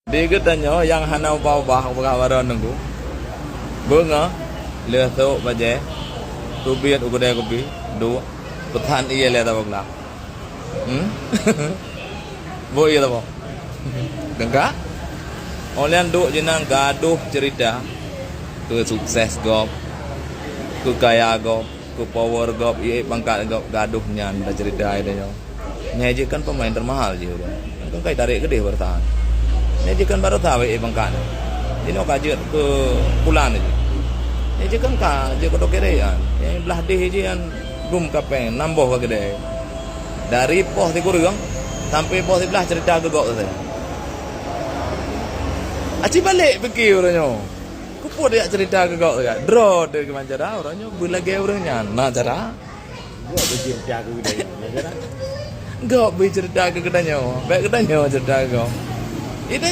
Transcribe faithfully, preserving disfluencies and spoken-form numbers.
Di geutanyoe nyang hana ubah-ubah, ubah baroe nunggu. Beungoh, lheueh sôk bajée, teubiet u keudè kupi, duek, peusan ie lé saboh glah. Hmm? Bôh ie saboh. Deungka? Óh lheueh duek jihnyan gadoh ceurita keu sukses gob, keu kaya gob, keu power gob, ié pangkat gob, gadoh nyan taceurita i tanyoe. Nyan jeuet kan pemain termahal jih ureuëng. Kan kai tarék keudeh beureutahan. Nyan jeuet kan beureutah wék ié pangkat. Jinoe ka jeuet keu pulan jih. Nyan jeuet kan ka jeuet keu toke raya. Nyan blah deh jih kan dum kapeng, nam boh ka keudè. Dari poh sikureueng sampai poh siblah ceurita keu gob saja. Aci balek pike ureuëng nyoe. Keupeue dak ceurita keu gob saja. Droe teuh keuman cara ureuëng nyoe beulagée ureuëng nyan. Na cara? Gob beuceurita keu geutanyoe, ya kan? Gob beuceurita keu geutanyoe. Baik geutanyoe ceurita keu gob. Itu